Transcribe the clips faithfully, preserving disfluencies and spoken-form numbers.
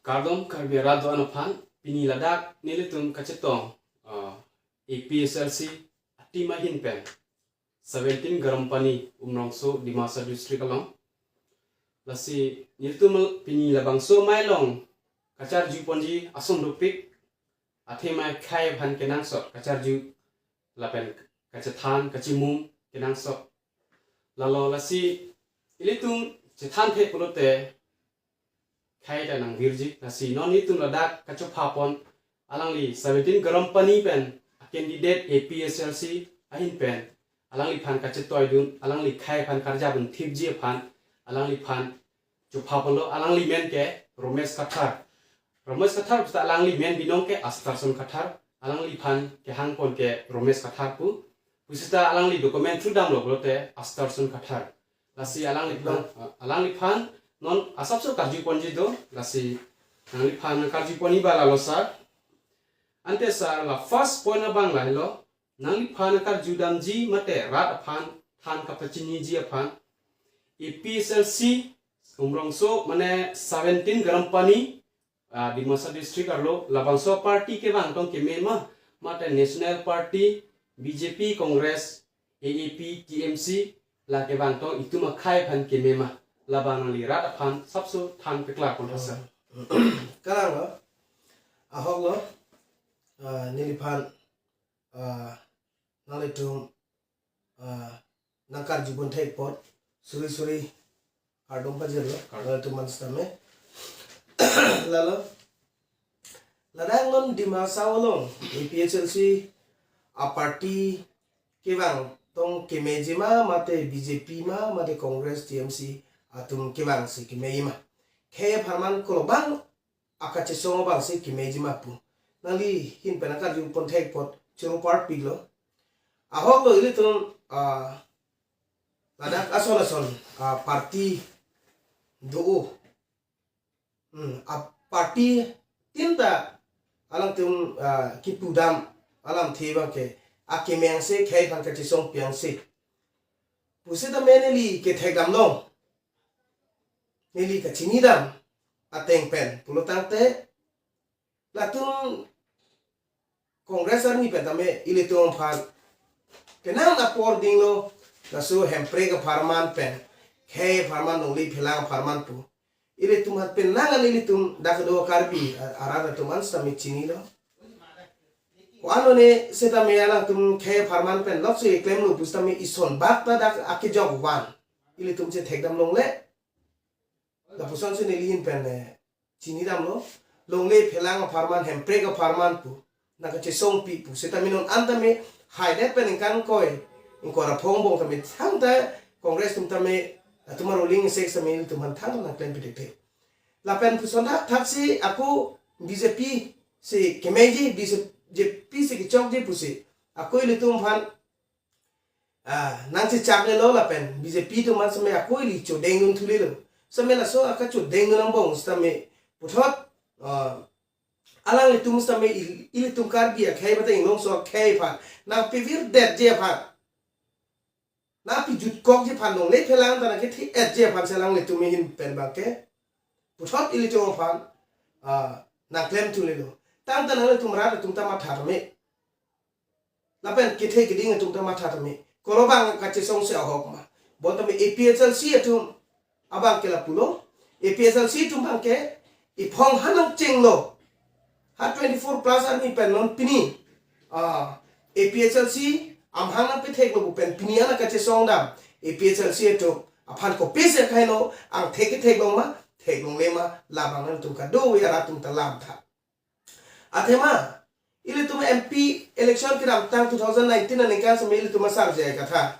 Kardom Karbi arat do-an aphan, pini ladak nelitum kachetong, uh, A P H L C a-team ahin pen seventeen Garampani, Umrongso, Dima Hasao District along. Lasi nelitum pini labangso amei along kacharjuponji ason dopik, athema khei aphan kenangsot kacharju lapen kachethan kachimum kenangsot. Lalo lasi ilitum chethanthe pulote khei ta nangvirji. Lasi non nelitum ladak kachopha pon alangli seventeen Garampani pen a-candidate A P H L C ahin pen alangliphan kachetoidun, alangli khei aphan karjapdun thipji aphan alangliphan chopha ponlo. Alangli men ke Romesh Kathar. Romesh Kathar puta alangli men binong ke Astarson Kathar. Alangliphan kehang pon ke Romesh Kathar pu. Pusita alangli document thu damlo pulote Astarson Kathar. Lasi alangliphan, alangliphan non asapso karjuponji do, lasi nangliphan karjuponji ba lalo sir. Ante sir, la first point abang lahelo, nangliphan karjudamji mate rat aphan than kapachiniji aphan A P H L C Umrongso mane seventeen Garampani, ah, Dima Hasao District arlo labangso party kevang tong keme ma, mate National Party, B J P, Congress, A A P, T M C, la kevang tong itum akhei aphan keme ma, labang nangli rat aphan sapso than peklar pon sir. Kalang lo, ahok lo, ah, neliphan, ah, nanglitum, ah, nangkarjupon thek apot suri suri kardom pajirlo, kardom. Nanglitum an sitame. Lalo, ladak non Dima Hasao along A P H L C a-party kevang tong kemeji ma, mate B J P ma, mate Congress, T M C atum kevangsi kemeji ma, khei apharman kolobang akachesong abangsi kemeji ma pu nangli hin pen nangkarjupon thek apot choro parpiklo. Ahok lo, ilitum, ah, ladak ason ason, ah, party do. Hmm, a-party tinta alangtum, ah, kipudam alamthe abang ke akeme angse, khei aphan kachesong pi angse pusitame neli kethekdamlong, neli kachinidam ateng pen pulo tangte, latum Congress arni pen tame ilitum aphan penang apor dinglo, laso hemprek apharman pen, khei apharman, longle phelang apharman pu ilitum aphan penang an ilitum dak do Karbi a-, arat atum an sitame chinilo. Ko-an lone setame alangtum khei apharman pen lok si klemlo pusitame ison bak ta dak akejok van ilitum chethekdam longle. Lapusonsi neli hin pen, eh, chinidamlo, longle phelang apharman, hemprek apharman pu nangkachesong pi pu. Setame non an tame haidet pen ingkoi, ingkoi ra phongo bong tame thangta Congress atum tame, atum a-ruling sek tame ilitum aphan thang nangklem pitik te. Lapen puson thak thaksi ako B J P si kemeji, B J P si kechokji pusi ako ilitum aphan, ah, nangchechak lelo lapen B J P atum an sitame ako ili chodengdun thulelo. Sitame laso akachodengdun angbong sitame puthot, ah, alanglitum sitame il-, ilitum Karbi akhei mate Inglongso akhei aphan nangpevirdetji aphan, nangpejutkokji aphan, longle phelang ta nangkethe-etji aphan si alanglitum ahin pen abang ke puthot ilitum aphan, ah, nangklem thulelo. Tangte nanglitum rat atum ta matha tame, lapen kethe keding atum ta matha tame, kolobang kachesong si ahok ma. Bonta me A P H L C atum abang ke lapulo, A P H L C atum abang ke iphong hanang chenglo. Ha twenty-four plus arni pen non pini, ah, A P H L C amahang nangpetheklo pu pen pini an kachesong dam A P H L C atum aphan kopisi kaino, angthek ketheklong ma, theklongle ma, labang nangtum kadokave arat atum ta lamtha. Athema, ilitum M P election kedamtang two thousand nineteen aningkan sitame ilitum asar jai katha.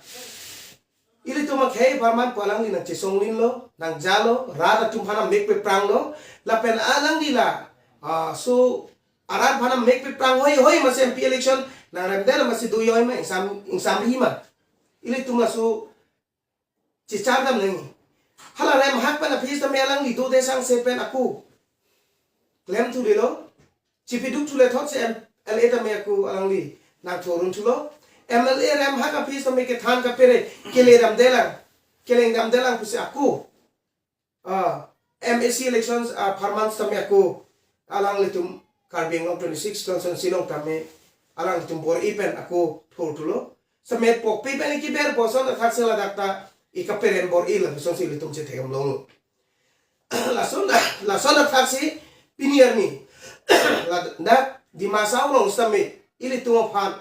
Ilitum akhei apharman pu alangli nangchesong linlo, nangjalo, rat atum aphan amek pepranglo, lapen alangli la, ah, so, arat aphan amek peprang hoi hoi masi M P election nangremdetlo masi do hoi ma, ingsam, ingsamri ma. Ilitum laso chechardam nangji. Hala remhak pen aphi sitame alangli dode sangse pen ako klem thulelo. Chipiduk thule thotsi M L A tame ako alangli nangthorun thulo. M L A remhak aphi sitame kethan kapere, keledamdelang, kelengdamdelang pusi ako, ah, M A C elections apharman sitame ako alanglitum Karbi Anglong twenty-six constituency along tame alanglitum bor-i pen ako thurthulo. Sitame pokpe pen keber puson athaksi ladak ta ikaperem bor-i lapuson si ilitum chetheklong. Lason lason athaksi pini arni ladak Dima Hasao along sitame ilitum aphan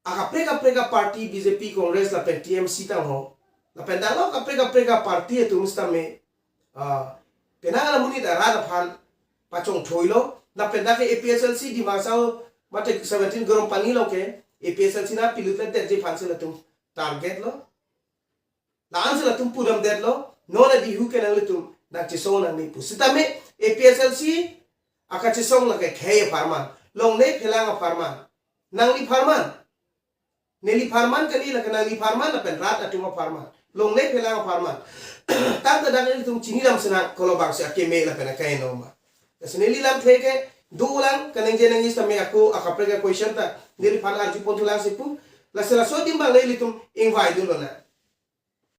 akaprek kaprek aparty B J P, Congress lapen T M C tangho. Lapen dalo kaprek kaprek aparty atum sitame, ah, penang amonit arat aphan pachongthoilo. Lapen dak ke A P H L C Dima Hasao mate seventeen Garampani along ke A P H L C nangpilut le detji aphan si latum target lo. La-an si latum pudamdetlo, non adihu ke nanglitum nangchesong nangne pu. Sitame A P H L C akachesong lake khei apharman, longle phelang apharman, nangli apharman, neli apharman kali, lake nangli apharman lapen rat atum apharman, longle phelang apharman. Tangte dak ilitum chinidam sinang kolobang si akeme lapen akaino ma. Lasi neli lamthe ke dolang, kaningje nangji sitame ako akaprek a-question ta neliphan arjupon thulang si pu. Lasi laso adim abang le ilitum ingvaidunlonang.